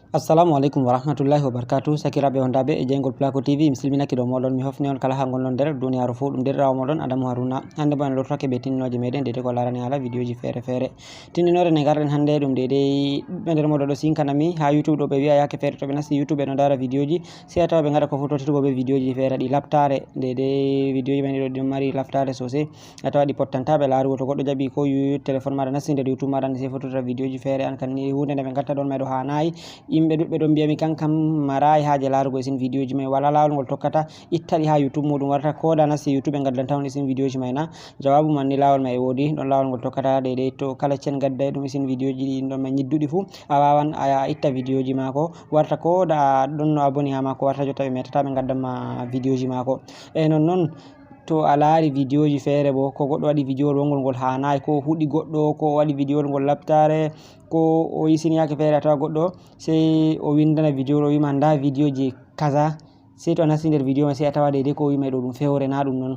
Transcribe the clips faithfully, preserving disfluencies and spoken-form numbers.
Assalamu aleykum wa rahmatullahi wa barakatuh. Sakiraaɓe wondaaɓe e jeyngol Placo T V, mi silminaki dow mooɗon, mi hofni on kala haa ngonɗon nder duniyaaru fuu. Ɗum deerɗiraawo mooɗon Adamu Haruna. Hannde bo en lortake be tinndinooje meeɗen deydey ko laarani haala vidéoji feere feere. Tinndinoore nde ngarɗen hannde ɗum deydey ɓe nder mooɗon ɗo sinkana mi haa YouTube ɗo, ɓe wi'a yaake feere to ɓe nasti YouTube ɓe no ndaara vidéoji, sey a tawa ɓe ngaɗa ko fottotirgo be vidéoji feere ɗi laftaare. Deydey vidéoji man ɗiɗo ɗum mari laftaare sosai. A tawa ɗi pottanta ɓe laarugo. To goɗɗo jaɓi ko yu-, téléphone maɗa nasti nder YouTube maɗa, ni sey fottotira vidéoji feere. An kan ni huunde nde ɓe ngatta ɗon may ɗo haanayi. Yimɓe ɗuɗɓe ɗon mbi'a mi kan kam marayi haaje laarugo isin vidéoji may, wala laawol ngol tokkata itta ɗi haa YouTube muuɗum warta. Ko da nasti YouTube ɓe ngaddanta on isin vidéoji may na? Jawaabu man ni laawol may e woodi. Ɗon laawol ngol tokkata deydey to kala cen gadday ɗum isin vidéoji ɗi ɗon may nyidduɗi fuu, a waawan a itta vidéoji maako warta. Ko da ɗon no aboni haa maako warta, jotta ɓe metata ɓe ngaddan ma vidéoji maako. E non non, to a laari vidéoji feere bo, ko goɗɗo waɗi vidéowol wongol ngol haanayi, ko o huɗi goɗɗo, ko o waɗi vidéowol ngol laftaare, ko o hisini yaake feere, a tawa goɗɗo sey o winndana vidéowol, o wi'ma nda vidéoji kaza, sey to a nasti nder vidéo may sey a tawa deydey ko o wi'ma ɗo ɗum fewre, na ɗum non.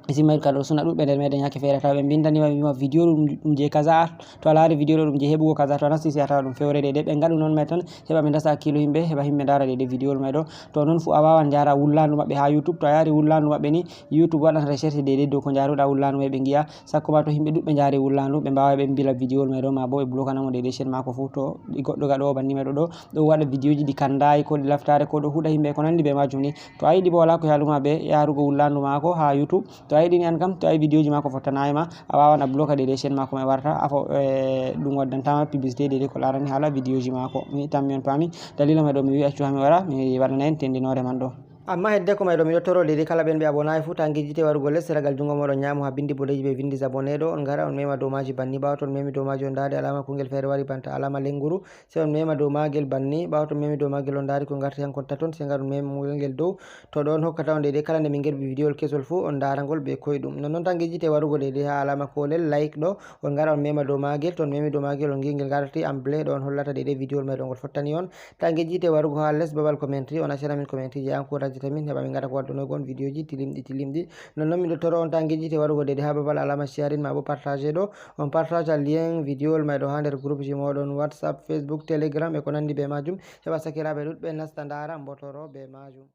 Isin may kala ɗo suna ɗuɗɓe nder meeɗen yaake feere, a tawa ɓe mbinndani ma, ɓe wi'ma vidéo ɗum, ɗum je kaza, to a laari vidéo ɗo ɗum je heɓugo kaza, to a nasti sey a tawa ɗum fewre deydey. Ɓe ngaɗu non may tan, heɓa ɓe ndasa hakkilo yimɓe, heɓa yimɓe ndaara deydey vidéowol may ɗo. To non fuu a waawan njaara wullaandu maɓɓe haa YouTube. To a yaari wullaandu maɓɓe ni, YouTube waɗan recherche deydey dow ko njaaruɗa wullaandu may, ɓe ngi'a. Sakko ma to yimɓe ɗuɗɓe njaari wullaandu, ɓe mbaaway ɓe mbila vidéowol may ɗo, maa bo ɓe blokana mo deydey chaîne maako fuu. To goɗɗo gaɗoowo banni may ɗo, ɗo, ɗo waɗa vidéoji ɗi kandayi, ko ɗi laftaare, ko ɗo huɗa yimɓe, ko nandi be maajum ni. To a yiɗi bo, wala ko yaaluma be yaarugo wullaandu maako haa YouTube. To a yiɗi ni an kam, to a yi vidéoji maako fottanayi ma, a waawan a bloka deydey chaîne maako may warta, afo, eh, ɗum waddanta ma publicité deydey ko laarani haala vidéoji maako. Mi tammi on paami. Dalila may ɗo mi wi'i accu haa mi wara, mi waɗana en tinndinoore man ɗo. Amma hedde ko may ɗo, miɗo toro deydey kala ɓen ɓe abonayi fuu, ta ngejjite warugo les seragal junngo mooɗon nyaamo haa binndi boɗeeji ɓe winndi abonné ɗo, on ngara on mema dow maaji banni. Ɓaawo to on memi dow maaji, on ndaari alaama kungel feere wari banta alaama lennguru, sey on mema dow maagel banni. Ɓaawo to on memi dow maagel, on ndaari ko ngarti hankon taton, sey ngar on mema ngel dow. To ɗon hokkata on deydey kala nde min ngerbi vidéowol kesol fuu, on ndaara ngol be koyɗum. Non non ta ngejjite warugo deydey haa alaama koolel like ɗo, on ngara on mema dow maagel. To on memi dow maagel, on ngi'i ngel ngarti en bleu ɗo, on hollata deydey vidéowol may ɗo ngol fottani on. Ta ngejjite warugo haa les babal commentary, on accana min commentary je encouragata min, heɓa min ngaɗa ko waddanoygo on vidéoji tilimɗi tilimɗi. Non non miɗo toro on ta ngejjite warugo deydey haa babal alaama sharing maa bo partage ɗo, on partage lien vidéowol may ɗo haa nder groupeji mooɗon WhatsApp, Facebook, Telegram e ko nandi be maajum, heɓa sakiraaɓe ɗuɗɓe nasta ndaara, mbotoro be maajum.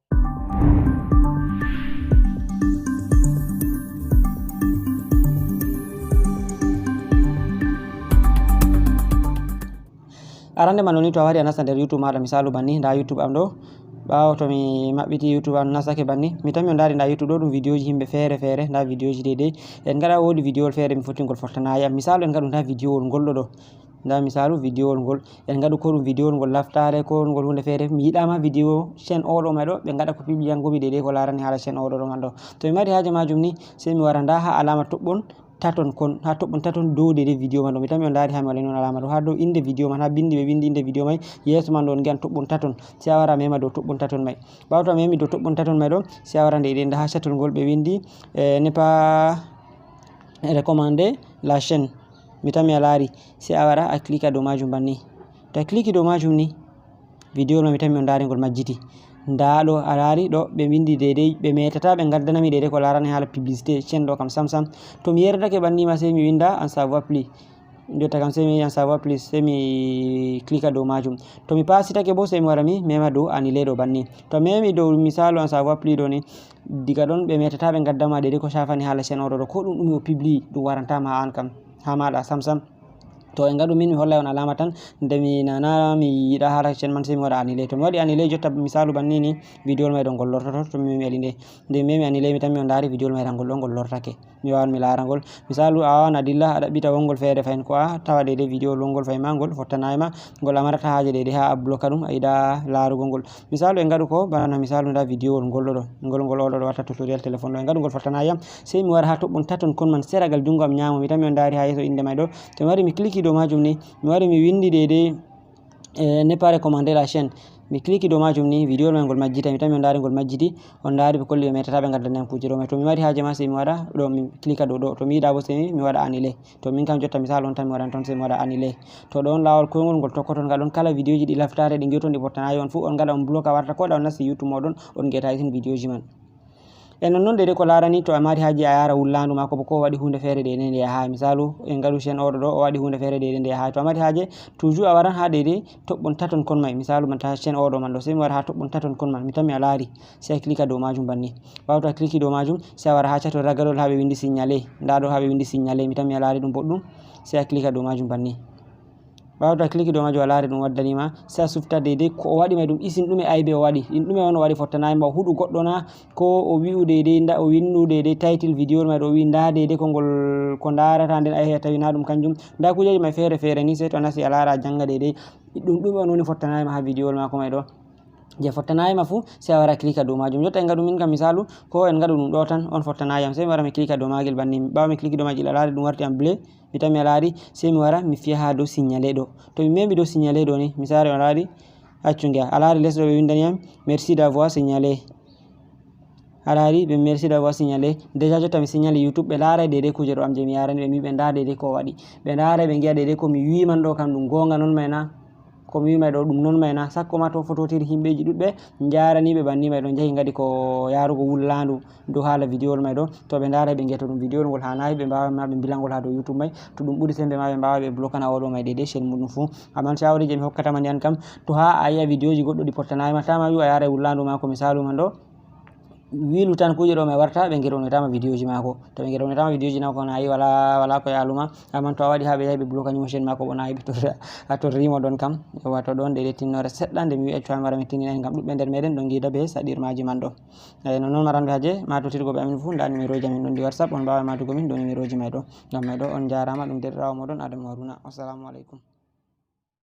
Arande man woni to a wari a nasta nder YouTube maɗa, misalu banni, nda YouTube am ɗo. Ɓawo to mi maɓɓiti YouTube am, nastake banni, mi tammi on ndari nda YouTube ɗo, ɗum vidéoji yimɓe feere feere, nda vidéoji deydey. En ngaɗa wodi vidéowol feere mi foti ngol fottanayi am. Misalu en ngaɗu nda vidéowol ngol ɗo ɗo. Nda misalu vidéowol ngol. En ngaɗu ko ɗum vidéowol ngol laftare, ko ngol hunde feere. Mi yiɗama vidéo chaîne oɗo may ɗo, ɓe ngaɗa ko publiyango mi deydey ko larani hala chaîne oɗo ɗo man ɗo. To mi mari haaje majum ni, sey mi wara nda ha alama toɓɓon taton kon, ha toɓɓon taton dow deydey vidéo man ɗo. Mi tammi on ndari ha mi waɗani on alama ɗo. Ha dow inde vidéo man, ha bindi ɓe bindi inde vidéo may, yeeso man ɗo on ngi'an toɓɓon taton. Sey a wara a mema dow toɓɓon taton may. Ɓawo to a memi dow toɓɓon taton may ɗo, sey a wara nde ɗen nda ha chatol ngol ɓe windi, eh, ne pas recommander la chaîne. Mi tammi a laari, sey a wara a cliquer dow majum banni. To a cliquer dow majum ni, vidéo ma mi tammi on ndaari ngol majjiti. Nda ɗo a laari ɗo ɓe windi deydey, ɓe metata ɓe ngaddana mi deydey ko larani hala publicité chaîne ɗo kam sam sam. To mi yerdake banni ma, sey mi winda en savoir plus. Jotta kam sey mi en savoir plus, sey mi cliquer dow majum. To mi pasitake bo, sey mi wara mi mema dow annuler ɗo banni. To mi memi dow misalu en savoir plus ɗo ni, diga ɗon ɓe metata ɓe ngaddama deydey ko shafani hala chaîne oɗo ɗo, ko ɗum ɗum o publie ɗum warantama ha an kam, ha maɗa sam sam. To en ngaɗu min mi hollay on alama tan, nde mi nana mi yiɗa hala chaîne man, sey mi waɗa annuler. To mi waɗi annuler, jotta misalu banni ni, vidéo may ɗo ngol lortoto, to mi memi waɗi nde. Nde mi memi annuler, mi tammi on ndaari vidéo may ɗo ngol ɗo ngol lortake. Mi wawan mi laara ngol. Misalu a wawan a dilla a ɗaɓɓita wongol feere fahin ko a tawa deydey vidéo wongol fahin ma ngol fottanayi ma, ngol a marata haaje deydey ha a bloka ɗum, a yiɗa larugo ngol. Misalu en ngaɗu ko bana no misalu nda vidéowol ngol ɗo ɗo, ngol, ngol oɗo ɗo watta tutoriel téléphone ɗo, en ngaɗu ngol fottanayi am, sey mi wara ha toɓɓon taton kon man seragal jungo am nyamo, mi tammi on ndaari ha yeeso inde may ɗo. To mi wari mi cliquer dow majum ni, mi wari mi windi deydey, eh, ne pas recommander la chaîne. Mi cliquer dow majum ni, vidéowol may ngol majjita, mi tammi on ndaari ngol majjiti, on ndaari ɓe kolli ɓe metata ɓe ngaddani am kuje ɗo may. To mi mari haaje ma sey mi waɗa ɗo mi cliquer dow ɗo, to mi yiɗa bo sey mi, mi waɗa annuler. To min kam jotta misalu on tan mi waɗan ton, sey mi waɗa annuler. To ɗon lawol koyngol ngol tokkoton ngaɗon kala vidéoji ɗi laftare ɗi ngi'oton ɗi fottanayi on fu, on ngaɗa on bloka warta ko da on nasti YouTube moɗon, on ngi'ata isin vidéoji man. E non non deydey ko laarani to a mari haaji a yaara wullaandu maa ko bo ko o waɗi huunde feere deydey nde yahaay. Misaalu en ngaɗu chaîne oɗo ɗo o waɗi huunde feere deydey nde yahaay. To a mari haaje toujours a waran haa deydey toɓɓon taton kon may. Misaalu man ta chaîne oɗo man ɗo sey mi wara haa toɓɓon taton kon man mi tammi a laari sey a clique dow maajum banni. Ɓaawo to a clique dow maajum sey a wara haa cato ragalol haa ɓe windi signalé. Ndaa ɗo haa ɓe windi signalé mi tammi a laari ɗum boɗɗum sey a clique dow maajum banni. Ɓaawo to a clique dow maajum a laari ɗum waddaniima sey a sufta deydey ko o waɗi may ɗum isin ɗume aybe o waɗi in ɗume on o waɗi fottanaay ma o huɗu goɗɗo na ko o wi'u deydey nda o winnu deydey title vidéo may ɗo o wi'i ndaa deydey ko ngol ko ndaarata nden a yahi a tawi na ɗum kanjum ndaa kuujeeji may feere feere ni sey to a nasti a laara a jannga deydey ɗum ɗume on woni fottanaay ma haa vidéo maako may ɗo. Je fottanaay ma fuu sey a wara clique dow maajum jotta en ngaɗu min kam misaalu ko en ngaɗu ɗum ɗo tan on fottanaay am sey mi wara mi clique dow maagel banni ɓaawo mi clique dow maagel a laari ɗum warti am bleu. Mi tammi a laari sey mi wara mi fiya haa dow signalé ɗo. To mi memi dow signalé ɗo ni misaalu a laari accu ngeya a laari les ɗo ɓe windani am merci d'avoir signalé. A laari ɓe merci d'avoir signalé déjà jotta mi signalé youtube ɓe laaray deydey kuuje ɗo am je mi yarani ɓe mi ɓe ndaa deydey ko o waɗi ɓe ndaaray ɓe ngiya deydey ko mi wi'i man ɗo kam ɗum goonga non may na. Ko mi wi'i may ɗo ɗum non may na sakko ma to fototiri himɓeeji ɗuɗɓe njaaraniiɓe banni may ɗo njahi ngaɗi ko yaarugo wullaandu dow haala vidéowol may ɗo to ɓe ndaaray ɓe ngiya to ɗum vidéowol ngol haanaay ɓe mbaawa ma ɓe mbila ngol haa dow youtube may to ɗum ɓuri semmbe ma ɓe mbaawa ɓe blokana oɗo may deydey chaîne muɗum fuu. Amman shawari je mi hokkata ma ndi an kam to haa a yi'a vidéoji goɗɗo ɗi pottanaay ma tama wi'u a yaaray wullaandu maako misaalu man ɗo wilu tan kuuje ɗo may warta ɓe ngeɗonetama vidéoji maako to ɓe ngeɗonetama vidéoji maako na yi wala wala ko yaaluma. Amman to a waɗi haa ɓe yahi ɓe blokani mo chaîne maako bo na yiɓi a torrimo ɗon kam. Wato ɗon deydey tinnoore seɗɗa nde mi wi'a cuwami wara mi tinninani ngam ɗuɗɓe nder meɗen ɗon ngiida be saɗirmaji man ɗo. Eyi non non maranɓe haaje ma totirgo ɓe amin fuu nda numéroji amin ɗon ndi whatsapp on mbaawa maatugo min dow numéroji may ɗo. Ngam may ɗo on njaaraama ɗum deerɗiraawo mooɗon Adamu Haruna. Wassalamu aleykum.